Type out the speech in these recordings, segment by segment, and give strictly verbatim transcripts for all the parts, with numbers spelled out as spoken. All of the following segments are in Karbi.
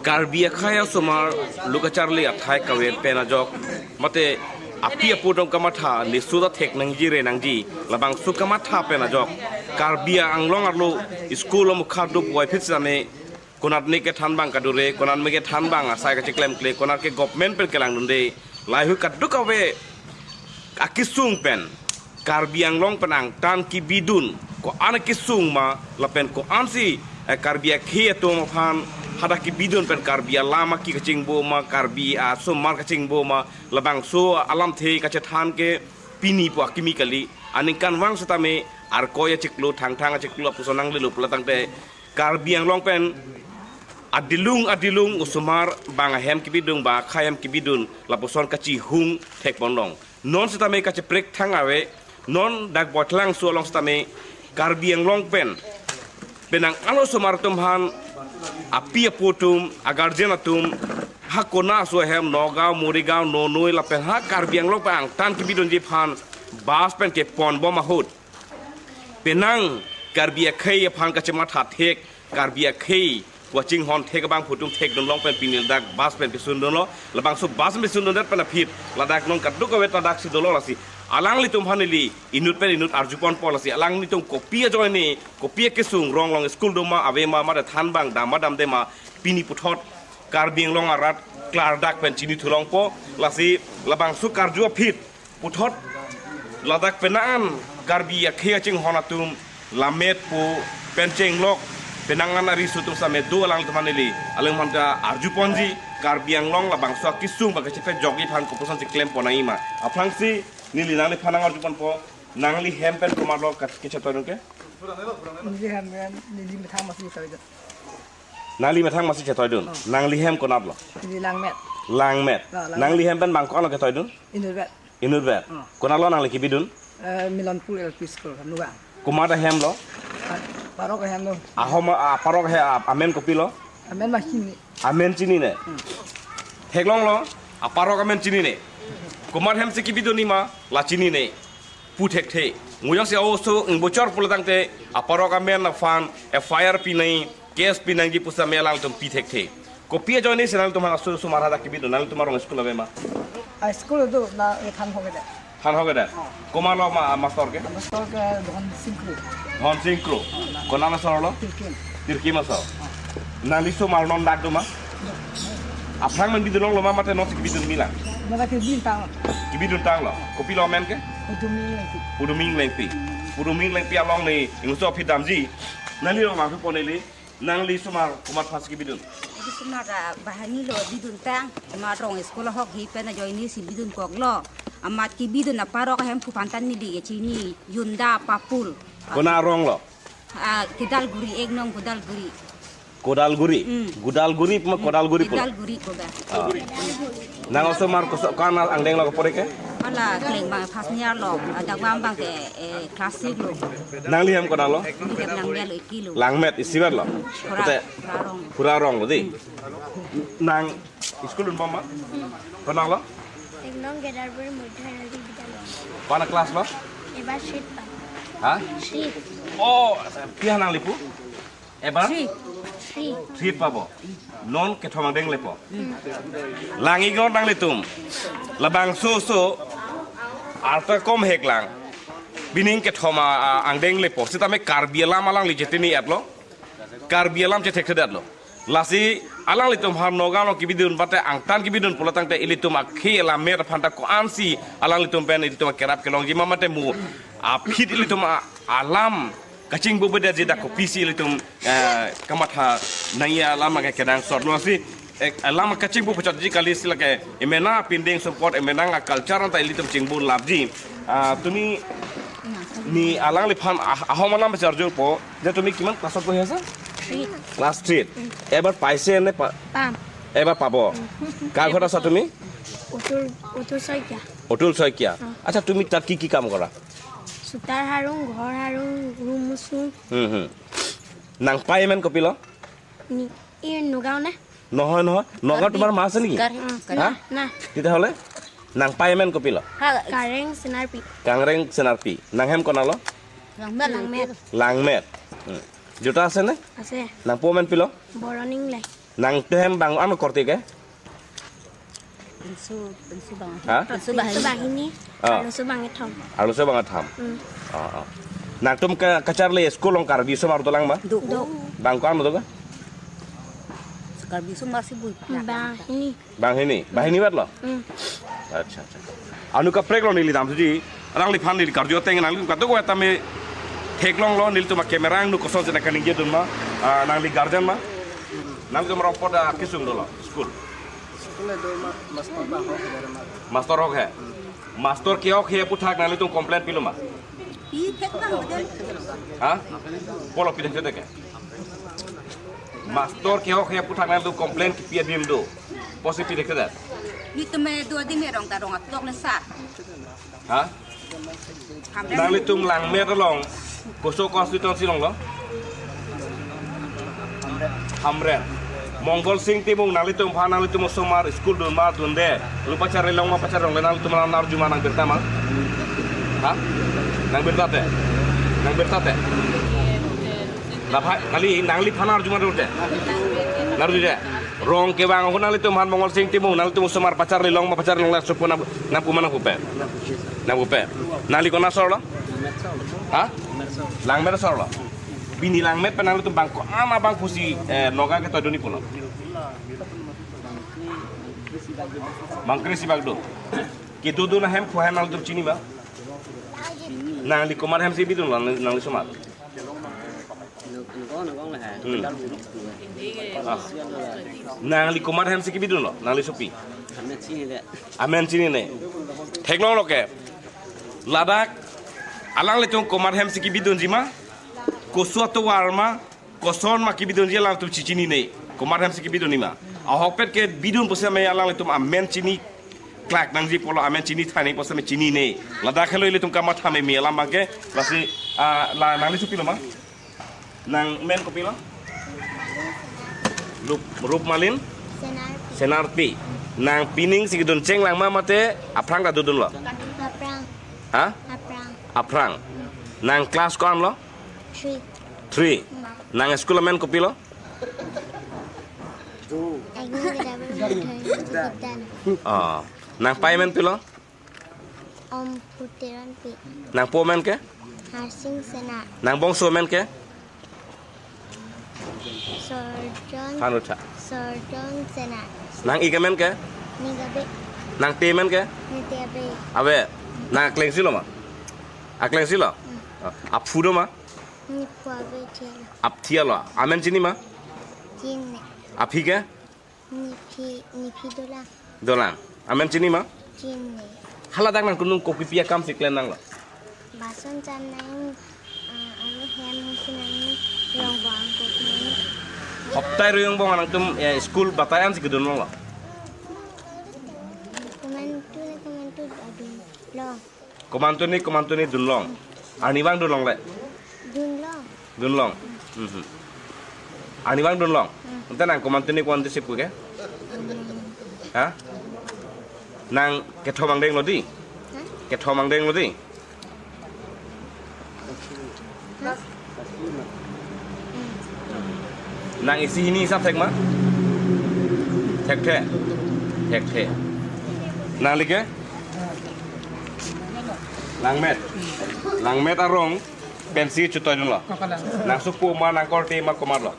Karbi akhei asomar lo kacharli athai kave pen ajok mate api apo atum kamatha ne suda thek nangji re nangji labangso kamatha pen ajok Karbi Anglong arlo school amukha do puvoiphit sitame konat ne kethan abang kadure, konat me kethan abang asai kacheklemkle, konat ke government pen kelangdunde, lahei kadokave akesung pen Karbi Anglong pen angtan kebidun ko-an akesung ma lapen ko-ansi, eh, Karbi akhei atum aphan hadak kebidun pen Karbi alam aki kachingbo ma, Karbi asomar kachingbo ma, labangso alamthe kachethan ke pini pu akimi kali, aningkanvang sitame Arkoi achiklo, Thangthang achiklo lapuson nanglelo pulo tangte Karbi Anglong pen adilung adilung osomar abang ahem kebidun ba akhei ahem kebidun lapuson kachihung thekponlong. Non sitame kacheprek thang ave, non dak Boitlangso along sitame Karbi Anglong pen penang an osomar atum aphan api apo atum, agarjen atum, ha kona aso ahem, Nagaon, Morigaon, Nonoi lapen ha Karbi Anglong pen angtan kebidunji aphan bus pen keponbom ahut penang Karbi akhei aphan kachematha thek, Karbi akhei kachinghon thek abang pu atum thekdunlong pen pini ladak bus pen pisundunlo, labangso bus pen pisundundet pen aphi ladak non kadokave ta daksi dolo lasi alanglitum aphan neli inut pen inut arjuponpo lasi alanglitum kopi ajoine, kopi akesung, rong along school do ma, ave ma, mate than abang dam ma damde ma, pini puthot Karbi Anglong arat klardak pen chinithulongpo, lasi labangso karju aphi puthot ladak penang an Karbi akhei kachinghon atum lammet pu pen chenglok penang an ariso atum sitame do alanglitum aphan neli alanglitum aphan ta arjuponji Karbi Anglong labangso akesung ba kachepajokji aphan kopuson si klempon nangji ma. Aphrangsi neli nangliphan nang arjuponpo, nangli hem pen komatlo kat kachetoidun ke? Neli hem pen neli methang masi chetoidun. Nangli methang masi chetoidun. Oh. Nangli hem konatlo? Neli Langmet. Langmet. Oh, Langmet. Nangli hem pen bang ko-anlo ketoidun? Inutvet. Inutvet. Oh. Konatlo nangli kebidun? Eh, Milanpur L P School, Nagaon. Komat ahemlo? Ah, parok ahemlo. Ahom, ah, parok ahe, ah, amen kopilo? Amen ma chinine. Amen chinine. Hmm. Theklonglo, aparok amen chinine. Komat hem si kebidun nima, la chinine. Pu thekthe. Mo jongsi oso ingbochor pulo tangte aparok amen aphan F I R pi nangji, case pi nangji pusitame alangtum pi thekthe. Kopi ajoine si nangtum aso osomar hadak kebidun, nangtum arong school ave ma? Ah, school do na, eh, Thanhogedet. Thanhogedet. Oh. Komatlo ma, master ke? Master ke Dhon Sing Kro. Dhon Sing Kro. Oh, na. Kona asor lo? Tirkim. Tirkim asor. Oh. Nangli osomar non dak do ma? Aphrang men bidunlonglo ma mate non si kebidun milang? Mate kebidun tang. Kebidun tanglo. Kopilo amen ke? Puduming Lengpi. Puduming Lengpi. Puduming Lengpi along ne ingso aphi damji. Nangli rong ma phi poneli. Nangli osomar komat aphansi kebidun? Neli osomar, ah, banghini lo bidun tang. Amat rong school ahok hi pen ajoine si bidunkoklo. Amat kebidun aparok ahem pu aphan ta neli kechini, Yunda Papul. Kona aronglo? Ah, Kidalguri, ek nong Kudalguri. Kodalguri? Hmm. Gudalguri ma Kodalguri pulo? Kidalguri koga. Ah. Nang osomar koso-, ko-an angdeng lo kapore ke? Hala Kleng abang first year lo, ah, Dagwa abang ke, eh, class six lo. Nangli hem konatlo? Neli hem Langmet lo, eki lo. Langmet, isivet lo? Pura, Kote? Pura rong. Pura rong lo dei. Nang school dunbom ma? Konatlo? Ek nong Gedarpur Modho Ingrajik Bidyalaya. Kona class lo? Ebar three pabo. Ha? Three. Oh, pi-an nangli pu? Ebar? Three. Three. Three pabo. Non kethom angdeng lepo. Lang-iknon nanglitum. Labangso oso arta kom heklang. Pining kethom a, a, angdeng lepo. Sitame Karbi alam alangli chetini-etlo. Karbi alam chethekthe-etlo. Lasi alanglitum aphan Nagaon along kebidun mate angtan kebidun pulo tangte ilitum akhei alammet aphan ta ko-ansi alanglitum pen ilitum akerap kelongji ma mate mo aphi ilitum a, alam kachingbo bedetji dak kopisi ilitum, eh, kamatha nangji alam ke kenangsotlo si, eh, alam kachingbo pachotji kali si lake emena pindeng support emena a culture anta ilitum chingbo lapji. Ah, তুমি নি alangliphan ah, ahom alam charjurpo যে তুমি কিমান ক্লাছত পঢ়ি আছা? Three. Class three. এবাৰ পাইছে নে পা- পাম। এবাৰ পাব। কাৰ ঘৰত আছা তুমি? অতুল, অতুল শইকীয়া। অতুল শইকীয়া। অ। আচ্ছা, তুমি তাত কি কি কাম কৰা? চোতাল সাৰোঁ, ঘৰ সাৰোঁ, ৰুম মুচোঁ। হুম, হুম। Nangpai amen kopilo? Ni, এই নগাঁও নে? নহয়, নহয়। নগাঁও কাৰ্বি। তোমাৰ মা আছে নেকি? কাৰ্বি, হা? কাৰ্বি। না। তেতিয়াহ'লে nangpai amen kopilo? হা। কাৰেং চিনাৰপি। Kangreng Senarpi. Nanghem konatlo? Langmet, Langmet। Langmet. Langmet. Hmm. Deota ase ne? Ase। Nangpo amen pilo? বৰণিং লাই। Nangtum hem bang ano korte ke? Pinso, pinso bang. Ha? Pinso bang. Pinso banghini. Ah. Arloso bangkethom. Arloso bangkethom. Hmm. Ah, ah. Nangtum ke kacharli school along Karbi osomar dolang ma? Do. Do. Bang ko-an do ke? Karbi osomar si bun. Banghini. Banghini. Banghini bat lo? Hmm. Accha, accha. Anu kaprek lo neli damthuji. Nangliphan neli karju ateng nangli kadokave tame theklonglo, nelitum a-camera angno kosonsi nangkaningjedun ma. Ah, nangli guardian ma. Nangtum rong poda kisung dolo school. School do ma, master ba hok hai ma. Master hok hai. Master ke hok hai aputhak nanglitum complain pilo ma? Pi thek nang betul. Ha? Pulo pi thekthedet ke? Master ke hok hai aputhak nanglitum complain kipi adim do? Pusi pi thekthedet? Nelitum do adim, rong ta rong atlok le sar. Ha? Hamren. Nanglitum Langmet along koso constituency along lo? Hamren. Mongol Sing Timung nanglitum aphan, nanglitum osomar school dun ma dunde, lu pacharli long ma pacharli longle, nanglitum alam nangarju ma, nangbirta ma? Ha? Nangbirtate? Nangbirtate? Laphai kali nangliphan nangarju ma dunde? Nangarjude. Rong kevang ahut nanglitum aphan Mongol Sing Timung nanglitum osomar pacharli long ma pacharli longle, supo nang, nangpu ma nangpupe? Nangpupe. Nangli konat asor lo? Ha? Langmet asor lo. Pini Langmet pen nanglitum bang ko-an abang pusi, eh, noga ketoidunji pulo? Bang kre-isi bak do. Kedodun ahem ko ahem nanglitum chini ma? Nangli komat ahem si bidunlo, nangli, nangli osomar? Hmm. Ah. Nangli komat ahem si kebidunlo, nangli sopi? Amen chinine. Amen chinine. Theklonglo ke. Ladak alanglitum komat ahem si kebidunji ma? Koso atovar ma? Koson ma kebidunji alangtum chechinine. Komat ahem si kebidunji ma? Ahokpet kebidun pusitame alanglitum amen chini klak nangji pulo, amen chini thanji pusitame chinine. Ladak helo ilitum kamatha meme alam abangke. Lasi, ah, la nangli sopi lo ma? Nangmen kopilo? Rup, Rupmalin? Senarpi. Senarpi. Nang pining si kedun chenglang ma mate aphrang ta dodunlo? Aphrang. Ha? Aphrang. Aphrang. Nang class ko-an lo? Three. Three. Nang school amen kopilo? Agni Vedabhu Vidyalaya. Ah. Nang pai amen pilo? Omphu Teronpi. Nang po amen ke? Harsing Senar. Nang bongso amen ke? Sorjon. Than ucha. Sorjon Senar. Nang ik amen ke? Nigabe. Nang te amen ke? Nite Abe. Abe. Nang akleng si lo ma? Akleng si lo? Hmm. Ah, aphu do ma? Niphu Abe Thialo. Aphu Thialo. Amen chini ma? Chini. Aphi ke? Niphi, niphi dolang. Dolang. Amen chini ma? Chini. Hala dak nang kunung kopi pi akam si klem nanglo? Bason cham nang, ah, aru hem husi nang, rong bang kok nang. Hoptai ruyong bong nangtum, eh, school batai an si kedun lo? Komantu ne komantu adun long. Komantu ne komantu ne dunlong. Arnivang dunlongle? Dunlong. Dunlong. Mhm. Arnivang dunlong. Hmm. Ante nang komantu ne komantu si pu ke? Hmm. Ha? Nang kethom angdeng lo di? Ha? Kethom angdeng lo di? Ha? Nang isi hini hisap thek ma? Thekthe. Thekthe. Nangli ke? Langmet. Langmet arong pensi chetoidunlo. Kakalang. Nang sopo ma, nang korte ma, komatlo?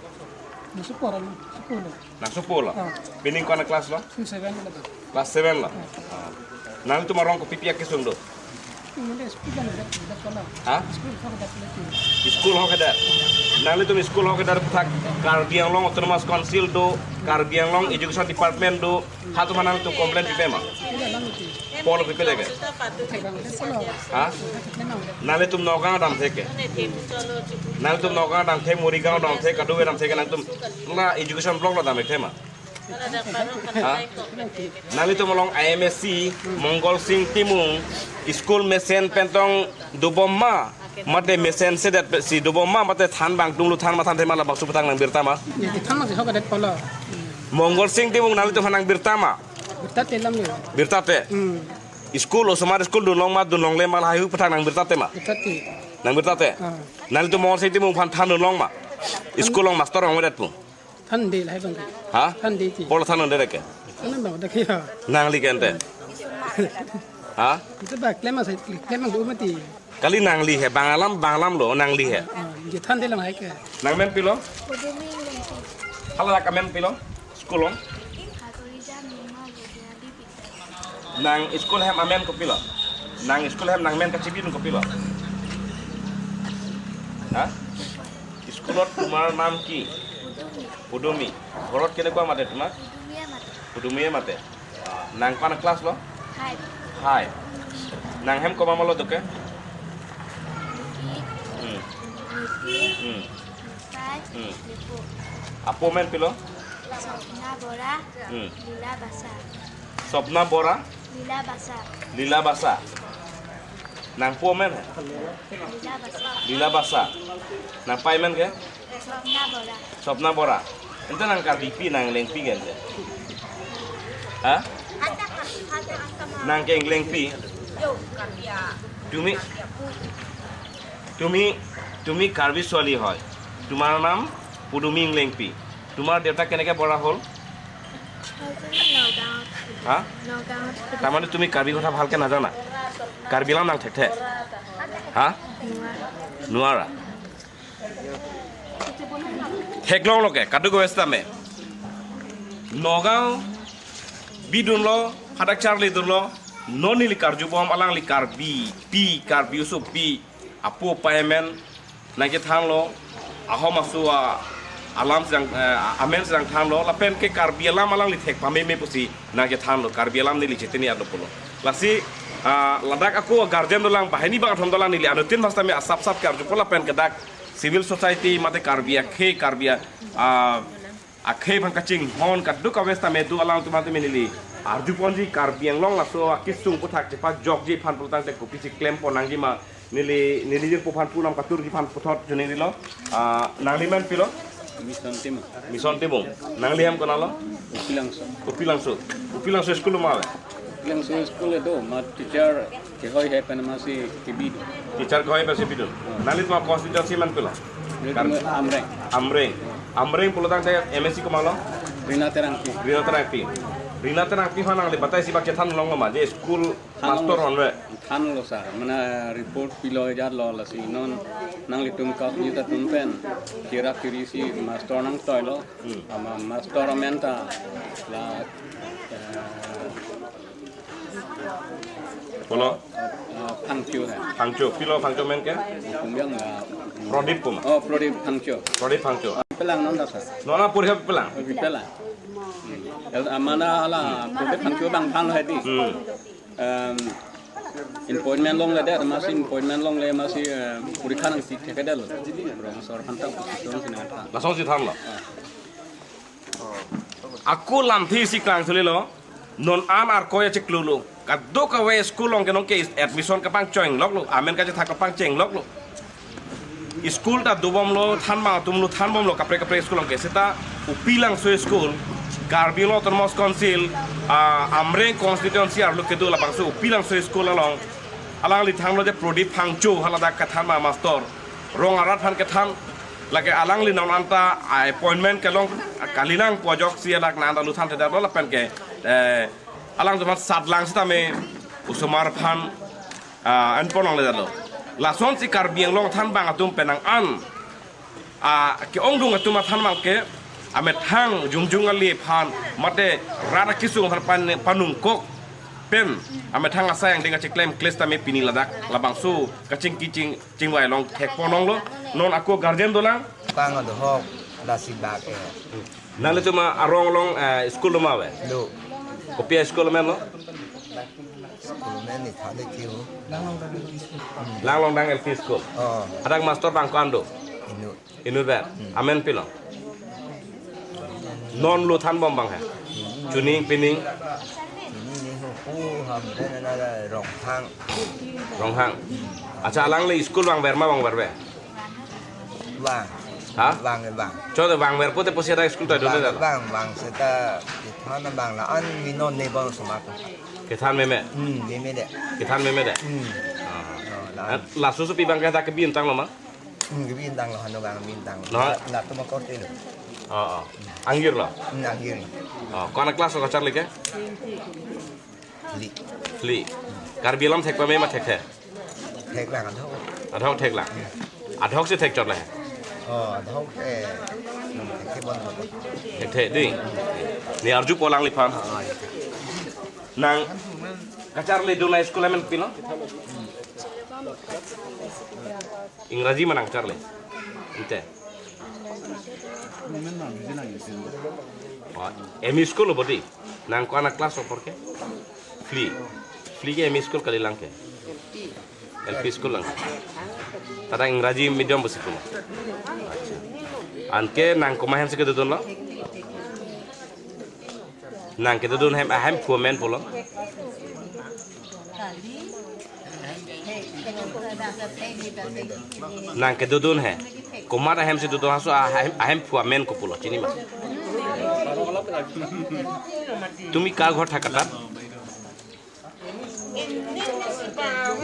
Nang sopo lo, sopo lo. Nang sopo lo. Ah. Pining ko-an a-class lo? School seven lo. Class seven lo. Ah. Ah. Nangtum arong kopi pi akesung do? School kan dak, dak kono. Ha? School kan dak lagi. School hok kedo. Nanglitum school hok kedo aputhak Karbi Anglong Autonomous Council do, Karbi Anglong Education Department do, halatum aphan nangtum complain pipe ma? Pipe lang iti. Pulo pipe lagi. Pipe lang, pipe lang. Ha? Pipe lang. Nanglitum Nagaon damthe ke? Nanglitum Nagaon damthe, Morigaon damthe, kadokave damthe ke nangtum la education block lo damthe ma? Ha? Nanglitum along I M S C, Mongol Sing Timung, school mesen pen tong dobom ma, mate mesen sedet pe si dobom ma, mate than bang tunglu than ma thanthe ma, labangso aputhak nangbirta ma? Ya, than ma si hok kedet pulo. Mongol Sing Timung nanglitum aphan nangbirta ma? Birtate alam ni. Birtate? Hmm. School osomar school dunlong ma, dunlongle ma, lahai hui aputhak nangbirtate ma? Birtate. Nangbirtate? Ah. Nanglitum Mongol Sing Timung aphan than dunlong ma? School along master ong vedet pu? Than de lahai bang. Ha? Than de ti. Polo than de ke? Than bang de ke ya. Nangli ke ante. Ha? Itu bak klem asai, klem ang mati. Kali nangli he, bang alam, bang alam lo, nangli he. Ah, dia than de lang hai ke. Nangmen pilo? Hala dak amen pilo? School along? Nang school hem amen kopilo? Nang school hem nangmen kachibidun kopilo? Ha? স্কুলত তোমাৰ নাম কি? পদুমী। ঘৰত কেনেকুৱা মাতে তোমাক? পদুমীয়ে মাতে। Nang ko-an class lo? Five. Five. Nang hem komat lo doke? Hmm. Hmm. Hmm. Apo amen pilo? Sopna Bora, Hmm. Lila Basa. Sopna Bora? Lila Basa. Lila Basa. Nangpo amen he? Lila Basa. Lila Basa. Nangpei amen ke? Sopna Bora. Sopna Bora. Ante nang Karbipi, nang Englengpi ke ante? Ha? Nang ke Englengpi? তুমি, তুমি, তুমি কাৰ্বি ছোৱালী হয়। তোমাৰ নাম পদুমী ইংলেংপি। তোমাৰ দেউতা কেনেকে বৰা হ'ল? নগাঁৱত। হা? নগাঁৱত। তাৰমানে তুমি কাৰ্বি কথা ভালকে নাজানা? কাৰ্বি Anglong nang thekthe? Ha? Nuara. Theklonglo ke, kadokave setame. Nagaon bidunlo, hadak charlidunlo, non neli karjubom alangli Karbipi, Karbi osopi, apo apei amen, nangkethanlo, ahom aso a, alam sedang, eh, amen sedang thanlo, lapen ke Karbi alam alangli thek pameme pusi, nangkethanlo, Karbi alam neli chitini ado pulo. Lasi, ah, ladak ako guardian dolang, banghini bangkethom dolang neli, anuttin setame asap sap karjupo lapen ke dak, civil society mate Karbi akhei, Karbi a, ah, akhei aphan kachinghon kadokave setame do alangtum aphan neli arjuponji Karbi Anglong laso akesung aputhak chepajokji aphan pulotangte kopisi klempon nangji ma neli, neli jirpo aphan punam katurji aphan puthot choningri lo. Ah, nanglimen pilo? Mission Timung. Mission Timung. Nangli hem konatlo? Upilangso. Upilangso. Upilangso school ma ave? Upilangso school do, ma teacher kehoi he pen masi kebi do. Teacher kehoi pensi bidun. Nangli tuma constituency man pilo? Neli tuma Amreng. Amreng. Amreng pulotangte M A C komatlo? Rina Terangpi. Rina Terangpi. Rina Terangpi aphan nangli batai si bak chethan longlo ma je school master onve. Thanlo sir. Mane report pilo ejatlo lasi non nanglitum kak ni ta tum pen kira kiri si master nangtoilo. Hmm. Ama master amen ta la, eh, Polo? Eh, Phangcho he. Phangcho. Pilo Phangcho amen ke? Kumyang la. Prodip kum? Oh, Prodip Phangcho. Prodip Phangcho. Pelang non ta sir. Non apor he pelang? Oh, pelang. Hmm. Mana hala Prodip Phangcho bang thanlo hedi. Hmm. Em, appointment longledet, masi appointment longle, masi, em, porikha nangsi thekthedetlo. Rong asor aphan ta position si nangthan. Lasonsi thanlo. Ah. Ako lamthe si klang sulilo, non an arkoi achiklo lo. Kadokave school along ke nonke admission kapangcheng loklo, amen kachethak kapangcheng loklo. School ta dobomlo, thanbang atumlo, thanbomlo, kaprek kaprek school along ke. Seta Upilangso school, Karbi Anglong Autonomous Council, ah, Amreng constituency arlo kedo labangso Upilangso school along, alangli thanlo je Prodip Phangcho haladak kethan ma master. Rong arat aphan kethan, lake alangli non anta appointment kelong, kali nangpo ajoksi adak nang anta luthan thedetlo lapen ke, eh, alangtum aphan satlang setame osomar aphan, ah, enpon longledetlo. Lasonsi Karbi Anglong thanbang atum penang an, ah, ke-ongdung atum athanbang ke amethang jongjong ale aphan mate rat akesung aphan pan-, panungkok pen amethang asai angdeng kachiklem kle setame pini ladak labangso kachingki ching-, chingvai along thekpon longlo. Non ako guardian dolang. Bang adohok lasi bak e. Nanglitum arong along, eh, school do ma ave? Do. Kopi a-school amen lo? School amen ni thale kiu. Langlongdang L P school. Oh. Hadak master bang ko-an do? Inut. Inutvet. Hmm. Amen pilo? Non lo thanbom bang he? Hmm. Chuning pining? Chuning ni hu hu ham den na la Ronghang. Ronghang. Acha alangli school vangver ma vangverve? Vang. Ha? Vang, vang. Chode vangver pute pusi hadak school ta dode dala. Vang, vang, seta kethan bang la-an mino ne bang semak. Kethan meme? Hmm, meme de. Kethan meme de? Hmm. Ah. Oh, la. Laso sopi bang ke hadak kebintanglo ma? Hmm, kebintanglo, hanu bang bintang. No. Latum akorte lo. Oh, oh. Angjir lo? Hmm, angjir. Oh, ko-an a class lo kacharli ke? Phli. Phli. Karbi alam thek pame ma thekthe? Theklang adhok. Adhok theklang. Adhok si thekchot le. Oh, adhok, eh, thekthe bon. Thekthe dei. Ne arjupo alangliphan. Oh, iya. Nang kacharlidun a school amen kopilo? Ingraji ma nang charli? Inte. Oh, M E school lo bodi. Nang ko-an a class lo apor ke? Phli. Phli ke M E school kalilang ke? L P school lang. Tadang Ingraji medium pusi pulo. Anke nang komat ahem si kedodun lo? Nang kedodun ahem, ahemphu amen pulo. Nang kedodun he. Komat ahem si dodun, halaso ahem, ahemphu amen kopulo, chini ma? তুমি কাৰ ঘৰত থাকা তাত?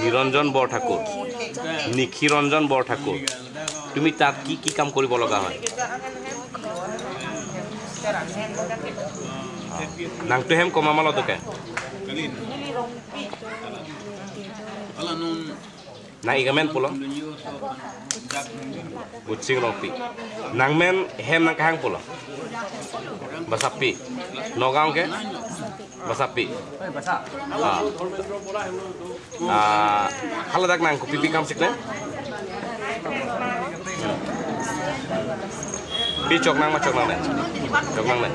নিৰঞ্জন বৰঠাকুৰ, নিশিৰঞ্জন বৰঠাকুৰ, তুমি তাত কি কি কাম কৰিব লগা হয়? Nangtum hem komat ma lo doke? Nang ik amen pulo? Gutsing Rongpi. Nang men hem nang kehang pulo? Basapi. Nagaon ke? Basapi. Ah. Ah, haladak nang kopi pi kam sikle? Pi choknang ma choknang ne? Choknang ne?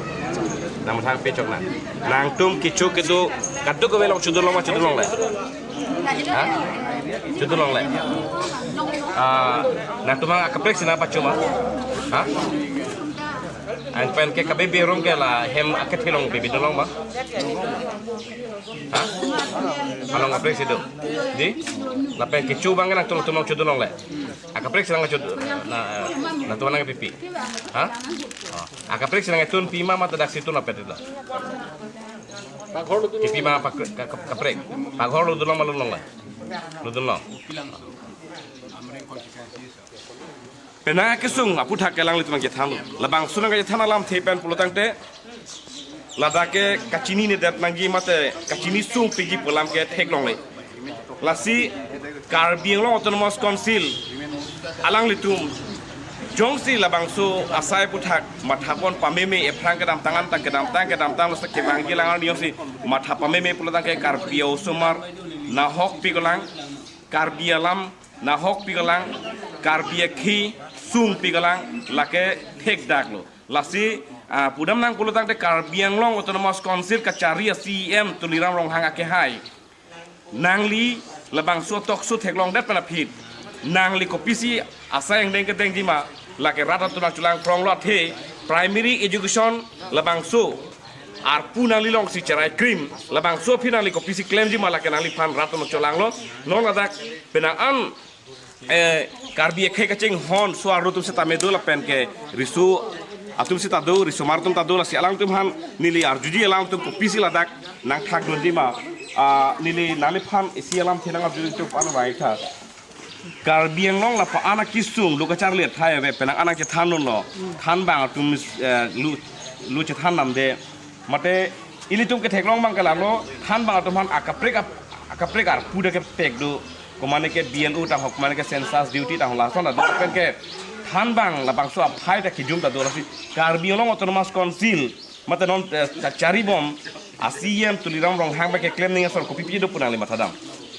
Nang mathang pi choknang. Nangtum kecho kedo, kadokave along chodun long ma chodun longle? Ha? Chodun longle. Ah, nangtum akaprek si nang pacho ma? Ha? Nang pen ke kabe berong ke la hem akethe along bibidun long ma? Ha? Along kaprek si do. Dei? Lapen kecho abang ke nangtum, nangtum along chodun longle. Akaprek si nang chodun, na, nangtum nang pipi. Ha? Oh. Akaprek si nang tun pi ma, mate daksi tun apet ila. Pipi ma pak-, ka-, ka-, kaprek. Paghor lodun long ma lodun longle? Lodun long. Penang kesung aputhak ke alanglitum kethan. Labangso nangkethan alamthe pen pulo tangte, ladak ke kachininedet nangji mate kachini sungpikji pu alam ke theklongle. Lasi Karbi Anglong Autonomous Council alanglitum jongsi labangso asai aputhak mathapon pameme, ephrang kedamtang, antang kedamtang, kedamtang, lasi kevangji alang arni jongsi matha pameme pulo tangte Karbi osomar nahokpik alang, Karbi alam nahokpik alang, Karbi akhei sungpik alang, lake thekdaklo. Lasi, ah, pudam nang pulo tangte Karbi Anglong Autonomous Council kachari a C E M Tuliram Ronghang akehai, nangli labangso tokso theklongdet pen aphi nangli kopisi asai angdeng kedengji ma, lake rat atum nangcholangphronglo athe primary education labangso arpu nangli alongsi cherai krim, labangso aphi nangli kopisi klemji ma, lake nangliphan rat atum cholanglo. Non ladak penang an, eh, Karbi akhei kachinghon so-arlo atum setame do lapen ke riso atum seta do, risomar atum ta do, lasi alangtum aphan neli arjuji, alangtum kopisi ladak nangthakdunji ma, ah, neli nangliphan isi alamthe nang arjuji atum aphan vaitha. Karbi Anglong lapu-an akesung lo kacharli athai ave, penang an nangchethandunlo. Thanbang atum, eh, lo, lo chethan namde. Mate ilitum ketheklong abang ke lalo, thanbang atum aphan akaprek ap-, akaprek arpu ta kepek do. Komane ke B L O ta ho, komane ke census duty ta ho, lason ta do pen ke thanbang labangso aphai ta kijum ta do, lasi Karbi Anglong Autonomous Council mate non, eh, kachari bom a C E M Tuliram Ronghang abang keklem ning asor kopi pi do pu nangli mathadam?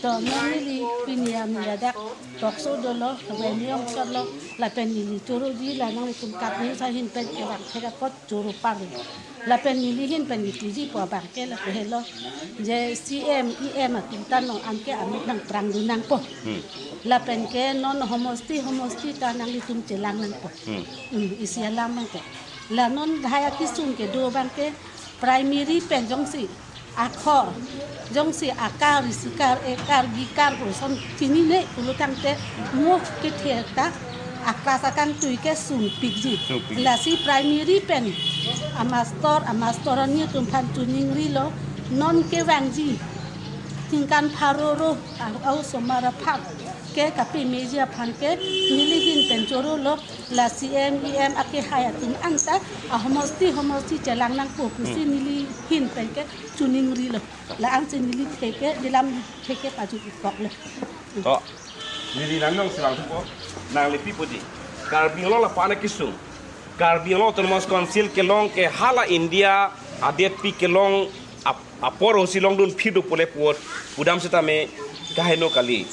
To non neli pini ami ladak tokso dolo, kevang niong chotlo, lapen neli choroji, la nanglitum Kat News ahin pen kevang thek apot choro parlo. Lapen neli ahin pen neli tiji pu abang ke lapu helo. Je C M, E M atum ta non an ke amit nangprangdun nangpo. Hmm. Lapen ke non homosti, homosti ta nanglitum chelang nangpo. Hmm. Hmm, isi alam abang ke. La non lahai akesung kedo abang ke primary pen jongsi akhor, jongsi akar, isi kar, ekar, bikar, puson chinine pulo tangte mo kethe ta a-class akangtui ke sungpikji. Sungpikji. Lasi primary pen amastor, amastorni atum aphan chiningrilo, non kevangji Ningkan pharo ro, ah, ah, osomar aphak ke kapemeji aphan ke neli ahin pen choro lo, la C M, E M akehai atum anta, ah, homosti, homosti chelang nangpo pusi Hmm. neli ahin pen ke choningri lo. La-an si neli theke, neli lam theke pajut kok lo. To, neli nangnong selang thupo, nangli pi puji. Karbi Anglong lapu-an akesung. Karbi Anglong Autonomous Council kelong ke hala India adetpi kelong ap-, apor osi longdun phidu pule puot, pudam setame kaheno kali.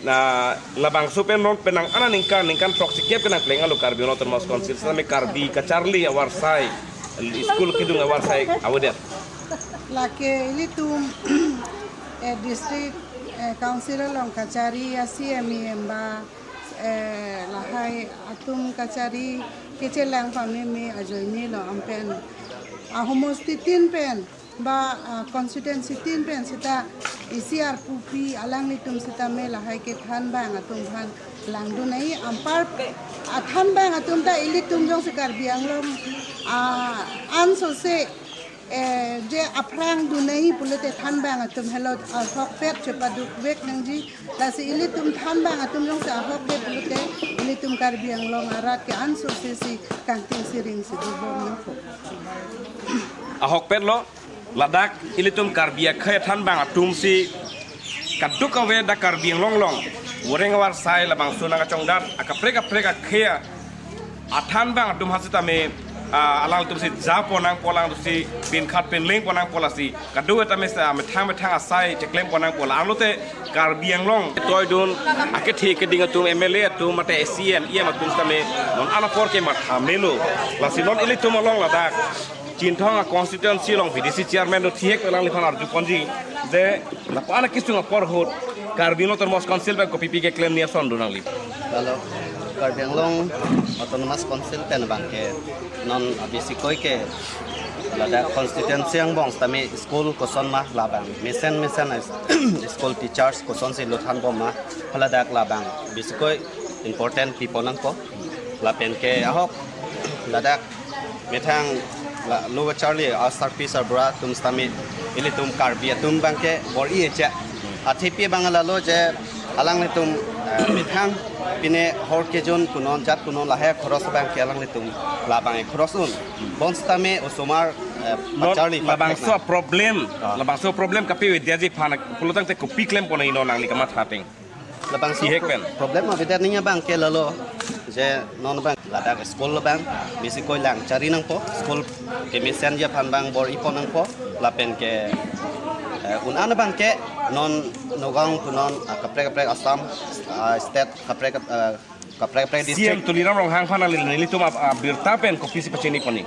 Na labangso pen non penang ana ningkan, ningkan throksikep ke nangpleng alo Karbi Anglong Autonomous Council setame Karbi kacharli avarsai, school kedung avarsai avedet. Lake ilitum, eh, district, eh, council along kachari a C M E M ba, eh, lahai atum kachari kechelang pameme ajoine lo anpen. Ahomosti tin pen ba, ah, constituency tin pen seta isi arpupi alanglitum setame lahai kethan bang atum aphan langdun nangji anpar, ah, than bang atum ta ilitum jongsi Karbi Anglong, ah, ansose, eh, je aphrang dun nangji pulote than bang atum helo ahokpet chepaduk vek nangji, lasi ilitum than bang atum jongsi ahokpet pulote ilitum Karbi Anglong arat ke ansose si kangting siring si dubom nangpo. Ahokpet lo, ladak ilitum Karbi akhei than bang atum si kadokave dak Karbi Anglong along voreng avarsai labangso nangkachongdat akaprek kaprek akhei athan bang atum aphan setame, ah, alangtum si japon nangpo, alangtum si pinkhat pinlengpon nangpo, lasi kadokave tame sa methang methang asai cheklempon nangpo, la-an lote Karbi Anglong toidun akethe keding atum M L A atum mate C M, E M atum setame non an apor ke matha melo. Lasi non ilitum along ladak Chinthong a constituency along V D C chairman do thihek alangliphan arjuponji je lapu-an akesung apor ahut Karbi Anglong Autonomous Council pen kopipi keklem ni ason do nangli. Lalo, Karbi Anglong Autonomous Council pen abang ke non abisikoi ke ladak constituency angbong setame school koson ma labang, mesen mesen a school teachers kosonsi lothan bom ma, haladak labang bisikoi important pipon nangpo. Lapen ke ahok ladak methang la lo charli a sarpi sarbura atum setame ilitum Karbi atum abang ke bor-i echa. Athepi abang lalo je alanglitum, eh, methang pine hor kejun kunon jat kunon lahai khoros abang ke alanglitum labang khoros un. Bon setame osomar, eh, Non pacharli labangso pathek na. Problem, Ah. labangso problem kape vidya ji aphan pulotangte kopi klempon nangji non nangli kamatha ateng. Labangso Thihek pro-, pen. Problem avedet nangji abang ke lalo je non abang ladak school abang bisikoi lang chari nangpo, school kemesen ji aphan abang bor-ipon nangpo, lapen ke, eh, un-an abang ke non Nagaon kunon, ah, kaprek kaprek Assam, ah, state kaprek kap-, ah, kaprek kaprek C M district. Tuliram Ronghang aphan neli, nelitum ap-, abirta pen kopisi pachini poni.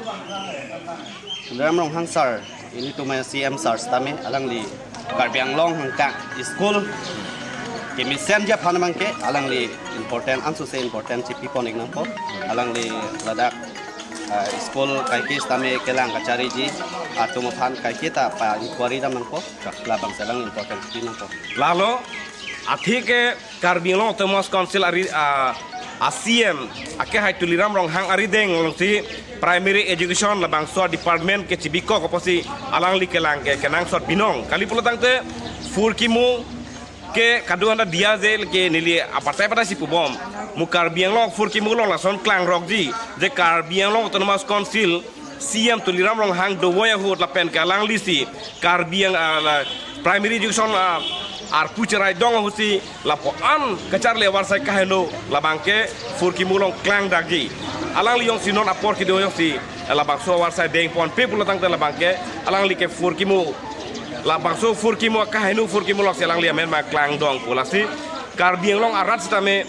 Tuliram Ronghang sir, ilitum C M sir setame alangli Karbi Anglong hangka school kemesen ji aphan abang ke alangli important, ansose important chepipon-ik nangpo. Alangli ladak, ah, school kaike setame kelang kachariji atum aphan kaike ta pa-inquiry dam nangpo. Labangsi alang important chepi nangpo. Lalo, athe ke Karbi Anglong Autonomous Council ari, ah, a C M akehai Tuliram Ronghang arideng alongsi primary education labangso department ke chibikok apotsi alangli kelang ke kenangsot binong. Kali pulotangte furkimu ke kadokave anta diya je ke neli apatai patai si pubom. Mu Karbi Anglong furkimu along lason klangrokji je Karbi Anglong Autonomous Council C M Tuliram Ronghang dovoi ahut lapen ke alanglisi Karbi Ang-, ah, la, primary education, ah, arpu cherai dong ahutsi lapu-an kacharli avarsai kaheno labang ke furkimu along klangdakji. Alangli jongsi non apor kedo jongsi, eh, labangso avarsai dengponpe pulotangte labang ke alangli ke furkimu, labangso furkimu kaheno furkimu alongsi alangli amen ma klangdong pu, lasi Karbi Anglong arat setame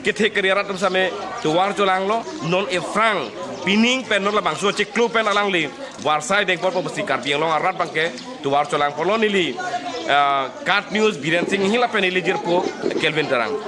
kethek keri arat setame tovar cholanglo, non aphrang pining pen non labangso chiklo pen alangli varsai dengponpo pusi Karbi Anglong arat abang ke tovar cholangponlo. Neli, ah, KAT News Biren Sing Enghi lapen neli jirpo Kelvin Terang.